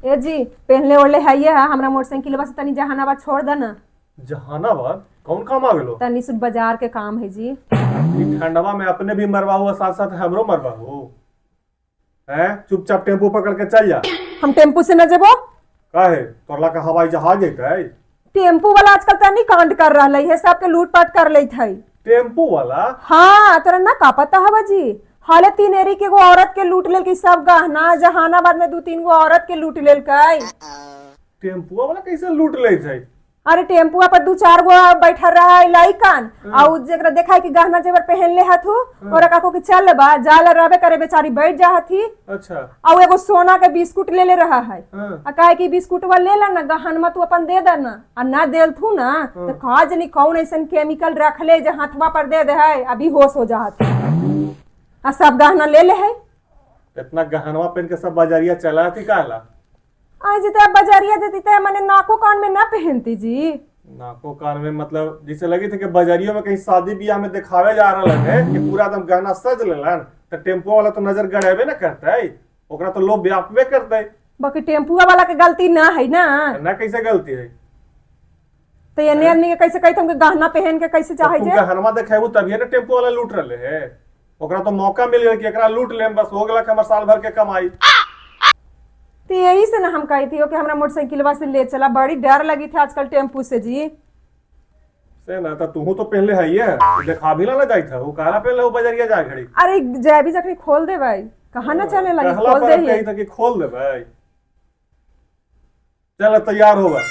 ए जी, पहनले ओढ़ले है ये है, हमरा मोटरसाइकिल से तनी जहानाबाद छोड़ देना। जहानाबाद कौन काम आ गेलो? तनी सुन, बाजार के काम है जी। ई ठंडवा में अपने भी मरवाहू, साथ साथ हमरो मरवाहू हैं? चुपचाप टेम्पू पकड़ के चल जा। हम टेम्पू से न जेबो। काहे, तोरला का हवाई जहाज जैतै? टेम्पू वाला आजकल तनी कांड कर रहा है, सबके लूटपाट कर लेत है। टेम्पू वाला? हाँ, तोरा ना का पता हवा जी, हाले तीन एरी के एगो औरत के लूट लेल सब गहना। जहानाबाद में दू तीन गो औरत के लूट लेल। टेम्पुआ वाला कैसे लूट ले छै? अरे, टेम्पुआ पर दू चार गो बैठल रहा है लइकन, आ उ जेकरा देखा है कि गहना जेवर पहन ले हथु और काको कि चल बा जाला रहबे करे, बेचारी बैठ जा हथी। आ उ एगो सोना के बिस्कुट ले ले रहा है। आ काहे कि बिस्कुटवा ले ला ना, गहनमा तू अपन दे देना, आ ना देल थू ना तो का जानी कौन ऐसन केमिकल रख ले जे हाथवा पर दे दे है, अभी होश हो जा हथी आ सब गहना ले ले है। इतना गहनवा पहन के सब बाजारिया चला थी काला? आज जते अब बाजारिया जती ते मने नाको कान में ना पहनती जी। नाको कान में मतलब जैसे लगी थे कि बाजारियों में कहीं शादी ब्याह में दिखावे जा रहा है कि पूरा एकदम गहना सज लेलन, तो टेम्पो वाला तो नजर गड़ेबे ना करते, ओकरा तो लोग व्यापबे करते। बाकी टेम्पुआ वाला के गलती ना है ना? ना, कैसे गलती है? तो एने आदमी के कैसे कहते हम कि गहना पहन के कैसे चाहे तू जे। गहनवा देखेबू तभिए ना टेम्पो वाला लूट रहे है। ओकरा तो मौका मिल गया कि एकरा लूट लेम, बस हो गेला हमर साल भर के कमाई। तो यही से ना हम कही थी कि हमरा मोटरसाइकिलवा से ले चला, बड़ी डर लगी थी आजकल टेम्पू से जी। से ना तो तू तो पहले है ये देखा भी ना जाई था, वो काला पहले वो बाजारिया जा घड़ी। अरे, जैबी जखनी खोल दे भाई, कहाँ ना चले लगी। कहला खोल पर दे कही था कि खोल दे भाई। चल, तैयार हो गए।